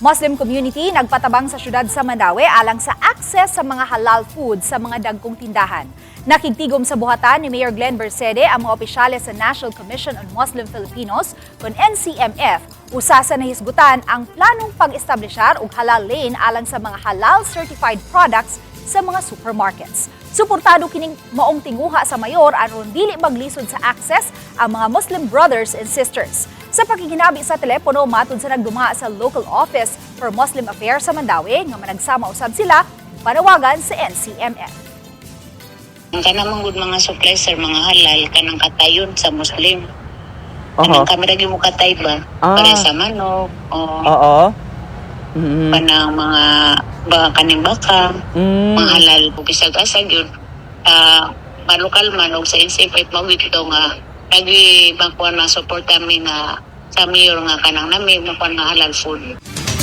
Muslim community nagpatabang sa syudad sa Mandaue alang sa access sa mga halal food sa mga dagkong tindahan. Nakigtigom sa buhatan ni Mayor Glenn Bercede ang mga opisyales sa National Commission on Muslim Filipinos kon NCMF, usa sa nahisgutan ang planong pag-establishar og halal lane alang sa mga halal certified products sa mga supermarkets. Suportado kining maong tinguha sa mayor aron dili maglisod sa access ang mga Muslim brothers and sisters. Sa pakikinabi sa telepono, matud sa nagduma sa local office for Muslim Affairs sa Mandaue nga managsama usab sila panawagan sa NCMF. Ang kanang manggod mga supply, sir, mga halal kanang katayon sa Muslim. Kanang kami ra gyud mo katay ba? Pare sa manok o kanang mga ba kaning baka, mga halal ug bisag asa gyud malokal man og sa NCMF mao gyud to nga nagi makuha na support kami nga sa mayor nga kanang nami makuha nga halal food.